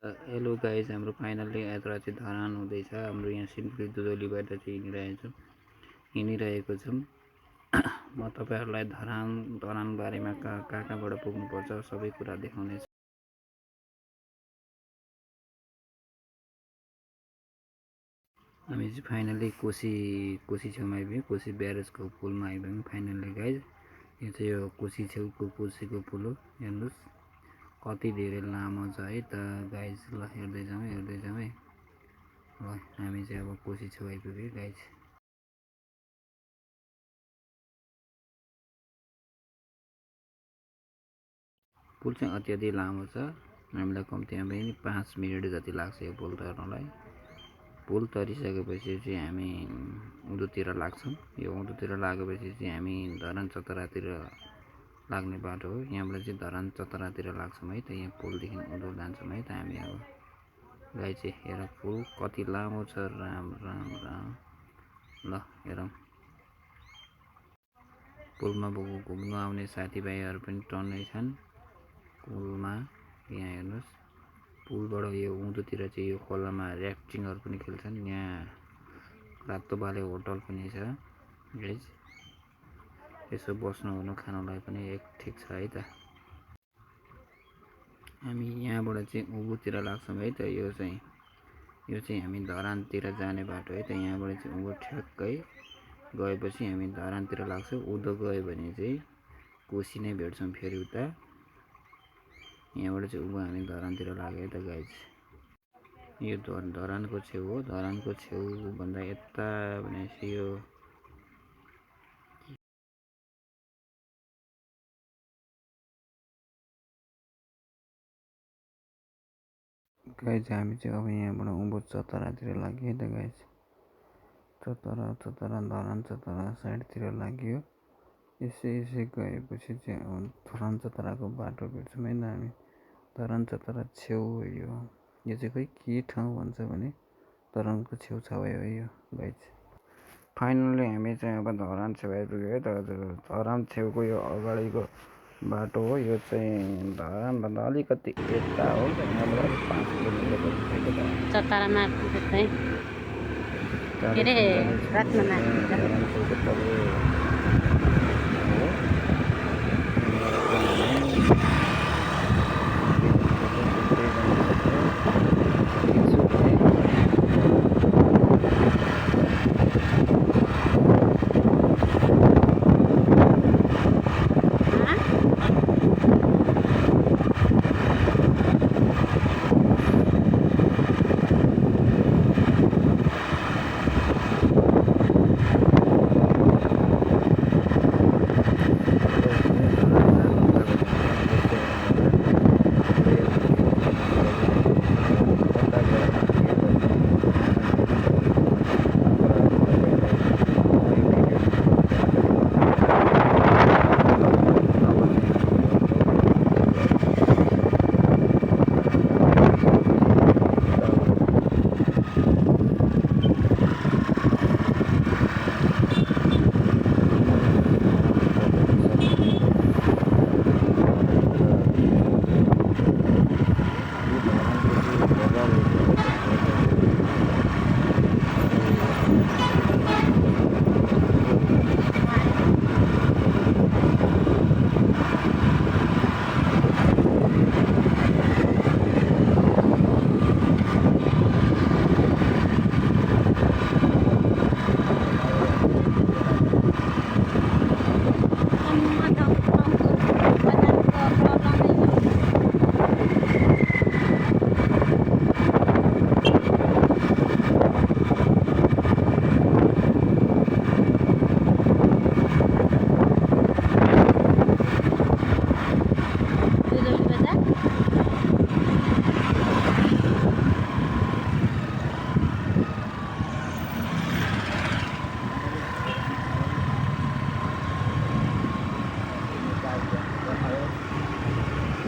Hello guys, हाम्रो finally यात्रा चाहिँ धरान हुँदैछ। हाम्रो यहाँ सिन्धुली दुधौलीबाट चाहिँ हिँडिरहेको छौँ। म तपाईँहरूलाई धरान बारेमा कहाँबाट पुग्नुपर्छ सबै कुरा देखाउनेछु। हामी चाहिँ फाइनल्ली कोशी छेउमा आइपुग्यौँ। कोशी ब्यारेजको पुलमा आइपुग्यौँ फाइनल्ली गाइज। यो चाहिँ यो कोशी छेउको कोशीको पुल हो। हेर्नुहोस् कति धेरै लामो छ है त गाइज। ल हेर्दै जाउँ है। ल हामी चाहिँ अब कोशी छेउ आइपुग्यौँ गाइज। पुल चाहिँ अत्याधिक लामो छ। हामीलाई कम्तीमा पनि 5 मिनट जति लाग्छ यो पुल तर्नलाई। पुल तरिसकेपछि चाहिँ हामी उँधोतिर लाग्छौँ। यो उँधोतिर लागेपछि चाहिँ हामी धरान चतरातिर लाग्ने बाटो हो। यहाँबाट चाहिँ धरान चतरातिर लाग्छौँ है त। यहाँ पुलदेखि उँधो जान्छौँ है त हामी। अब गाई चाहिँ हेर पुल कति लामो छ। राम राम राम। ल हेरौँ। पुलमा घुम्नु आउने साथीभाइहरू पनि टन्नै छन् पुलमा। यहाँ हेर्नुहोस् पुलबाट यो उँधोतिर चाहिँ यो खोलामा ऱ्याफ्टिङहरू पनि खेल्छन्। यहाँ रातो बाले होटल पनि छ गाइज। यसो बस्नु ओर्नु खानुलाई पनि एक ठिक छ है त। हामी यहाँबाट चाहिँ उँभोतिर लाग्छौँ है त। यो चाहिँ हामी धरानतिर जाने बाटो है त। यहाँबाट चाहिँ उँभो ठ्याक्कै गएपछि हामी धरानतिर लाग्छौँ। उँधो गयो भने चाहिँ कोशी नै भेट्छौँ फेरि उता। यहाँबाट चाहिँ उँभो हामी धरानतिर लाग्यो है त गाइज। यो धरानको छेउ हो। धरानको छेउभन्दा यता भनेपछि यो गाइज हामी चाहिँ अब यहाँबाट उँभो चतरातिर लाग्यो है त गाइज। चतरा धरान चतरा साइडतिर लाग्यो। यसै गएपछि चाहिँ अब धरान चतराको बाटो भेट्छौँ है त हामी। धरान चतरा छेउ हो यो चाहिँ खोइ के ठाउँ भन्छ भने धरानको छेउछाउ हो यो गाइज। फाइनल्ली हामी चाहिँ अब धरान छेउ आइपुग्यो है त हजुर। धरान छेउको यो अगाडिको बाटो हो। यो चाहिँ धरानभन्दा अलिकति यता हो। यहाँबाट 5 किलोमिटर चतरा मार्केट चाहिँ के अरे रत्न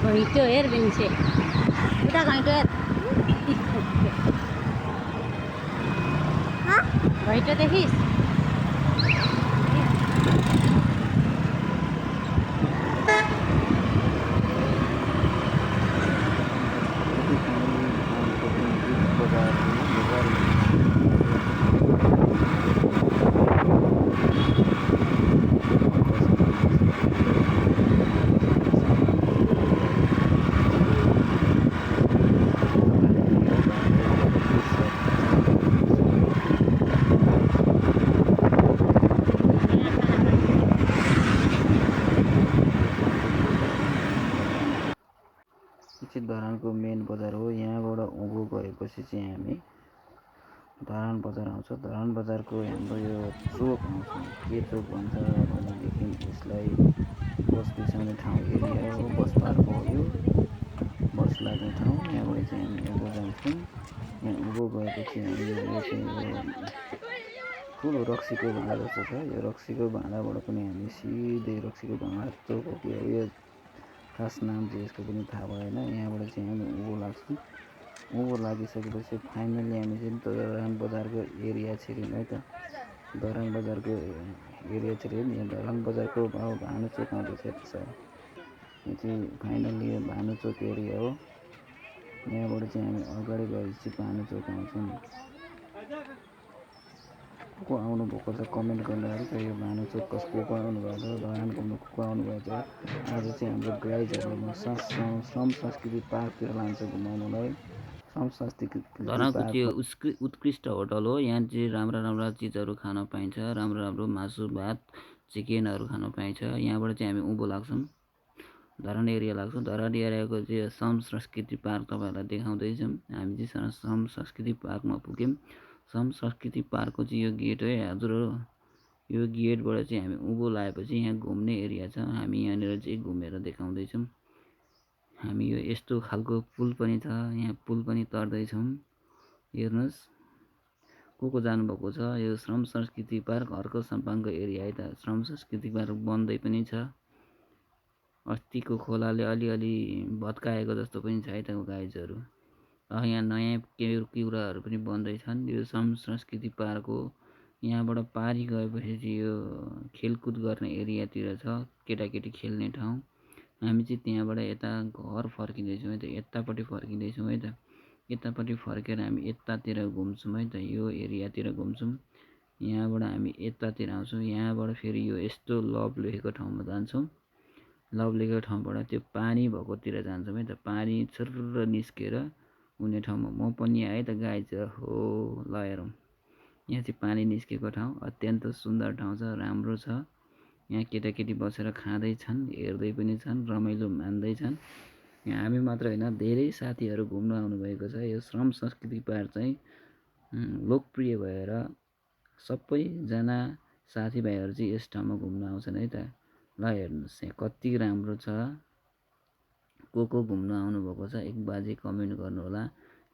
घैँटो हेर बिन्छे उता घैँटो हेर घैँटो देखिस् यहाँबाट उँभो गएपछि चाहिँ हामी धरान बजार आउँछ। धरान बजारको हाम्रो यो चोक आउँछ, के चोक भन्छ भनेदेखि यसलाई बस बिसाउने ठाउँ एरिया हो, बस पार्क हो, यो बस लाग्ने ठाउँ। यहाँबाट चाहिँ हामी उँभो जान्छौँ। यहाँ उँभो गएपछि हामी यो चाहिँ यो ठुलो रक्सीको भाँडा जस्तो छ। यो रक्सीको भाँडाबाट पनि हामी सिधै रक्सीको भाँडा चोक हो कि हो, यो खास नाम चाहिँ यसको पनि थाहा भएन। यहाँबाट चाहिँ हामी उँभो लाग्छौँ। उँभो लागिसकेपछि फाइनली हामी चाहिँ धरान बजारको एरिया छिर्यौँ है त। धरान बजारको एरिया छिर्यौँ। यहाँ धरान बजारको भानुचोक आउँदैछ त्यसो। यो चाहिँ फाइनली यो भानुचोक एरिया हो। यहाँबाट चाहिँ हामी अगाडि गएपछि भानुचोक आउँछौँ। को आउनुभएको छ कमेन्ट गर्नुहोस् त। यो भानुचोक को आउनुभएको छ, धरान घुम्नु को आउनुभएको छ। आज चाहिँ हाम्रो गाइजहरूलाई म श्रम संस्कृति पार्कतिर लान्छु घुमाउनुलाई। श्रम संस्कृति धरानको पार्क चाहिँ उत्कृष्ट होटल हो। यहाँ चाहिँ राम्रा चिजहरू खान पाइन्छ, राम्रो मासु भात चिकनहरू खान पाइन्छ। यहाँबाट चाहिँ हामी उँभो लाग्छौँ, धरान एरिया लाग्छौँ। धरान एरियाको चाहिँ श्रम संस्कृति पार्क तपाईँहरूलाई देखाउँदैछौँ। हामी चाहिँ श्रम संस्कृति पार्कमा पुग्यौँ। श्रम संस्कृति पार्कको चाहिँ यो गेट है हजुर हो। यो गेटबाट चाहिँ हामी उँभो लगाएपछि यहाँ घुम्ने एरिया छ। हामी यहाँनिर चाहिँ घुमेर देखाउँदैछौँ। हामी यो यस्तो खालको पुल पनि छ, यहाँ पुल पनि तर्दैछौँ। हेर्नुहोस् को जानुभएको छ। यो श्रम संस्कृति पार्क हर्क साम्पाङको एरिया है त। श्रम संस्कृति पार्क बन्दै पनि छ। अस्तिको खोलाले अलिअलि भत्काएको जस्तो पनि छ है त गाइजहरू। यहाँ नयाँ कुराहरू पनि बन्दैछन्। यो श्रम संस्कृति पार्क हो। यहाँबाट पारी गएपछि चाहिँ यो खेलकुद गर्ने एरियातिर छ, केटाकेटी खेल्ने ठाउँ। हामी चाहिँ त्यहाँबाट यता घर फर्किँदैछौँ है त, यतापट्टि फर्किँदैछौँ है त। यतापट्टि फर्केर हामी यतातिर घुम्छौँ है त, यो एरियातिर घुम्छौँ। यहाँबाट हामी यतातिर आउँछौँ। यहाँबाट फेरि यो यस्तो लभ लेखेको ठाउँमा जान्छौँ। लभ लेखेको ठाउँबाट त्यो पानी भएकोतिर जान्छौँ है त। पानी छुर्र निस्केर हुने ठाउँमा म पनि आएँ त गाइज हो। ल हेरौँ, यहाँ चाहिँ पानी निस्केको ठाउँ अत्यन्त सुन्दर ठाउँ छ, राम्रो छ। यहाँ केटाकेटी बसेर खाँदैछन्, हेर्दै पनि छन्, रमाइलो मान्दैछन्। यहाँ हामी मात्र होइन, धेरै साथीहरू घुम्न आउनुभएको छ। यो श्रम संस्कृति पार्क चाहिँ लोकप्रिय भएर सबैजना साथीभाइहरू चाहिँ यस ठाउँमा घुम्न आउँछन् है त। ल हेर्नुहोस् यहाँ कति राम्रो छ। को घुम्न आउनुभएको छ एक बाजी कमेन्ट गर्नुहोला।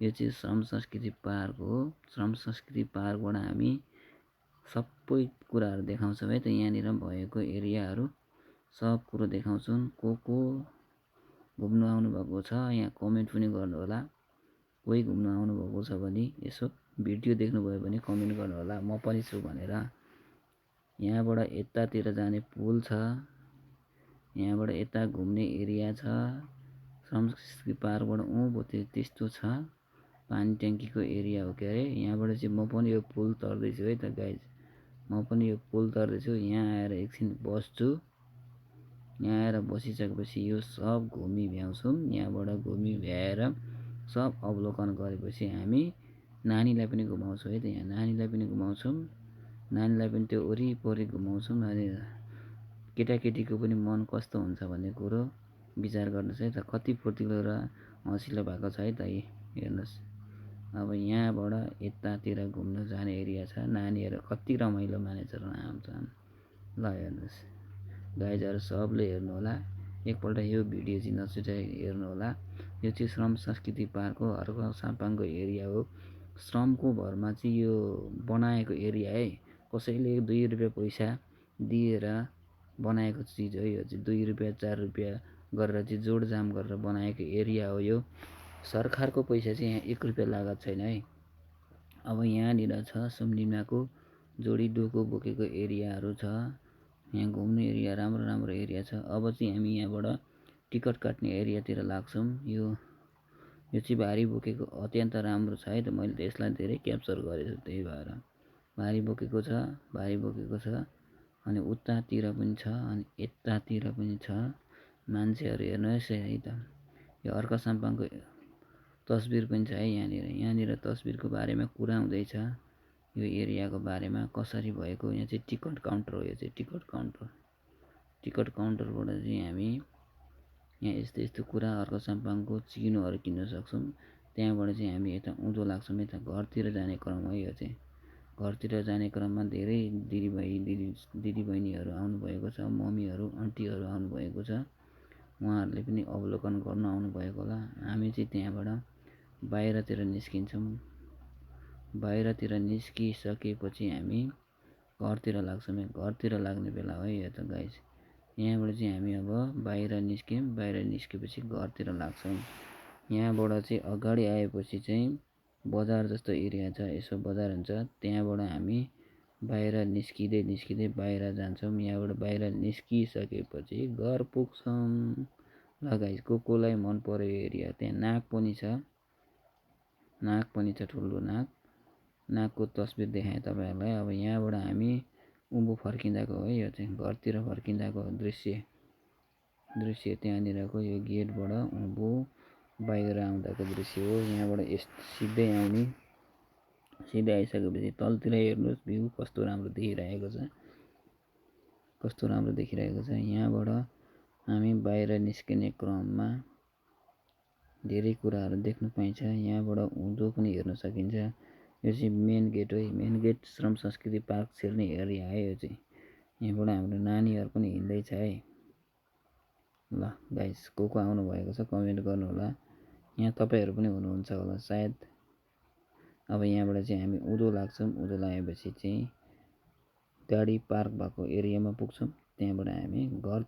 यो चाहिँ श्रम संस्कृति पार्क हो। श्रम संस्कृति पार्कबाट हामी सबै कुराहरू देखाउँछौँ है त। यहाँनिर भएको एरियाहरू सब कुरो देखाउँछौँ। को घुम्न आउनुभएको छ यहाँ कमेन्ट पनि गर्नुहोला। कोही घुम्न आउनुभएको छ भने यसो भिडियो देख्नुभयो भने कमेन्ट गर्नुहोला, म पनि छु भनेर। यहाँबाट यतातिर जाने पुल छ, यहाँबाट यता घुम्ने एरिया छ। श्रम संस्कृति पार्कबाट उँभो त्यस्तो छ, पानी ट्याङ्कीको एरिया हो के अरे। यहाँबाट चाहिँ म पनि यो पुल तर्दैछु है त गाइज, म पनि यो पुल तर्दैछु। यहाँ आएर एकछिन बस्छु। यहाँ आएर बसिसकेपछि यो सब घुमि भ्याउँछौँ। यहाँबाट घुमि भ्याएर सब अवलोकन गरेपछि हामी नानीलाई पनि घुमाउँछौँ है त। यहाँ नानीलाई पनि घुमाउँछौँ, नानीलाई पनि त्यो वरिपरि घुमाउँछौँ। अनि केटाकेटीको पनि मन कस्तो हुन्छ भन्ने कुरो विचार गर्नुहोस् है त। कति फुर्तिलो र हँसिलो भएको छ है त। हेर्नुहोस् अब यहाँबाट यतातिर घुम्न जाने एरिया छ। नानीहरू कति रमाइलो मानेछ रामचाम। ल हेर्नुहोस् गाइजहरू सबले हेर्नुहोला, एकपल्ट यो भिडियो चाहिँ नछुटाइ हेर्नुहोला। यो चाहिँ श्रम संस्कृति पार्क हो, हर्क साम्पाङको एरिया हो। श्रमको भरमा चाहिँ यो बनाएको एरिया है। कसैले 2 रुपियाँ पैसा दिएर बनाएको चिज हो यो चाहिँ। 2 रुपियाँ 4 रुपियाँ गरेर चाहिँ जोडजाम गरेर बनाएको एरिया हो यो। सरकारको पैसा चाहिँ यहाँ 1 रुपियाँ लागत छैन है। अब यहाँनिर छ सुम्निमाको जोडी डोको बोकेको एरियाहरू छ। यहाँ घुम्ने एरिया राम्रो एरिया छ। अब चाहिँ हामी यहाँबाट टिकट काट्ने एरियातिर लाग्छौँ। यो चाहिँ भारी बोकेको अत्यन्त राम्रो छ है त। मैले त यसलाई धेरै क्याप्चर गरेछु, त्यही भएर भारी बोकेको छ। अनि उतातिर पनि छ, अनि यतातिर पनि छ। मान्छेहरू हेर्नुहोस् है त। यो हर्क साम्पाङको तस्बिर पनि छ है यहाँनिर तस्बिरको बारेमा कुरा हुँदैछ। यो एरियाको बारेमा कसरी भएको। यहाँ चाहिँ टिकट काउन्टर हो। यो चाहिँ टिकट काउन्टरबाट चाहिँ हामी यहाँ यस्तो कुरा हर्क साम्पाङको चिनोहरू किन्न सक्छौँ। त्यहाँबाट चाहिँ हामी यता उँधो लाग्छौँ, यता घरतिर जाने क्रम हो यो चाहिँ। घरतिर जाने क्रममा धेरै दिदीबहिनीहरू आउनुभएको छ, मम्मीहरू आन्टीहरू आउनुभएको छ। उहाँहरूले पनि अवलोकन गर्न आउनुभएको होला। हामी चाहिँ त्यहाँबाट बाहिरतिर निस्किन्छौँ। बाहिरतिर निस्किसकेपछि हामी घरतिर लाग्छौँ। घरतिर लाग्ने बेला हो यो त गाइस। यहाँबाट चाहिँ हामी अब बाहिर निस्क्यौँ। बाहिर निस्केपछि घरतिर लाग्छौँ। यहाँबाट चाहिँ अगाडि आएपछि चाहिँ बजार जस्तो एरिया छ, यसो बजार हुन्छ। त्यहाँबाट हामी बाहिर निस्किँदै बाहिर जान्छौँ। यहाँबाट बाहिर निस्किसकेपछि घर पुग्छौँ। ल गाइस, कोलाई मन पर्यो एरिया, त्यहाँ नाक पनि छ। नाक पनि छ, ठुलो नाक। नाकको तस्बिर देखाएँ तपाईँहरूलाई। अब यहाँबाट हामी उँभो फर्किँदाको हो यो चाहिँ, घरतिर फर्किँदाको दृश्य त्यहाँनिरको यो गेटबाट उँभो बाहिर आउँदाको दृश्य हो। यहाँबाट सिधै आउने, सिधै आइसकेपछि तलतिर हेर्नुहोस् भ्यू कस्तो राम्रो देखिरहेको छ। यहाँबाट हामी बाहिर निस्किने क्रममा धेरै कुराहरू देख्नु पाइन्छ। यहाँबाट उँधो पनि हेर्न सकिन्छ। यो चाहिँ मेन गेट हो। मेन गेट श्रम संस्कृति पार्क छिर्ने एरिया है यो चाहिँ। यहाँबाट हाम्रो नानीहरू पनि हिँड्दैछ है। ल गाइस, को आउनुभएको छ कमेन्ट गर्नु होला। यहाँ तपाईँहरू पनि हुनुहुन्छ होला सायद। अब यहाँबाट चाहिँ हामी उँधो लाग्छौँ। उँधो लागेपछि चाहिँ गाडी पार्क भएको एरियामा पुग्छौँ। त्यहाँबाट हामी घर